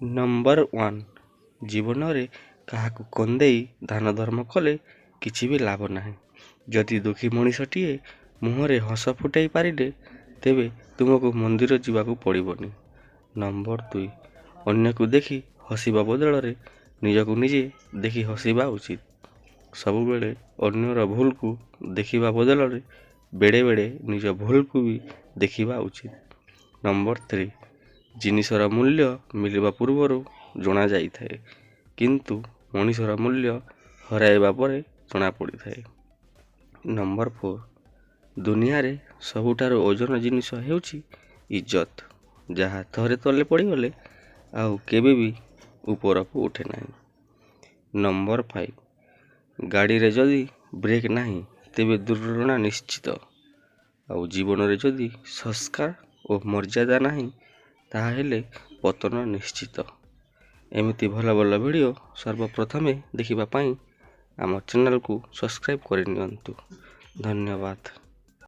Number 1, ଜୀବନରେ କାହାକୁ କନ୍ଦେଇ ଦାନ ଧର୍ମ କଲେ କିଛି ବି ଲାଭ ନାହିଁ। ଯଦି ଦୁଃଖୀ ମଣିଷଟିଏ ମୁହଁରେ ହସ ଫୁଟାଇ ପାରିଲେ, ତେବେ ତୁମକୁ ମନ୍ଦିର ଯିବାକୁ ପଡ଼ିବନି। ନମ୍ବର 2, ଅନ୍ୟକୁ ଦେଖି ହସିବା ବଦଳରେ ନିଜକୁ ନିଜେ ଦେଖି ହସିବା ଉଚିତ। ସବୁବେଳେ ଅନ୍ୟର ଭୁଲକୁ ଦେଖିବା ବଦଳରେ ବେଳେବେଳେ ନିଜ ଭୁଲକୁ ବି ଦେଖିବା ଉଚିତ। ନମ୍ବର 3, ଜିନିଷର ମୂଲ୍ୟ ମିଳିବା ପୂର୍ବରୁ ଜଣାଯାଇଥାଏ, କିନ୍ତୁ ମଣିଷର ମୂଲ୍ୟ ହରାଇବା ପରେ ଜଣାପଡ଼ିଥାଏ। ନମ୍ବର 4, ଦୁନିଆରେ ସବୁଠାରୁ ଓଜନ ଜିନିଷ ହେଉଛି ଇଜ୍ଜତ, ଯାହା ଥରେ ତଳେ ପଡ଼ିଗଲେ ଆଉ କେବେ ବି ଉପରକୁ ଉଠେ ନାହିଁ। ନମ୍ବର 5, ଗାଡ଼ିରେ ଯଦି ବ୍ରେକ୍ ନାହିଁ, ତେବେ ଦୁର୍ଘଟଣା ନିଶ୍ଚିତ। ଆଉ ଜୀବନରେ ଯଦି ସଂସ୍କାର ଓ ମର୍ଯ୍ୟାଦା ନାହିଁ, ତାହାହେଲେ ପତନ ନିଶ୍ଚିତ। ଏମିତି ଭଲ ଭଲ ଭିଡ଼ିଓ ସର୍ବପ୍ରଥମେ ଦେଖିବା ପାଇଁ ଆମ ଚ୍ୟାନେଲକୁ ସବସ୍କ୍ରାଇବ୍ କରିନିଅନ୍ତୁ। ଧନ୍ୟବାଦ।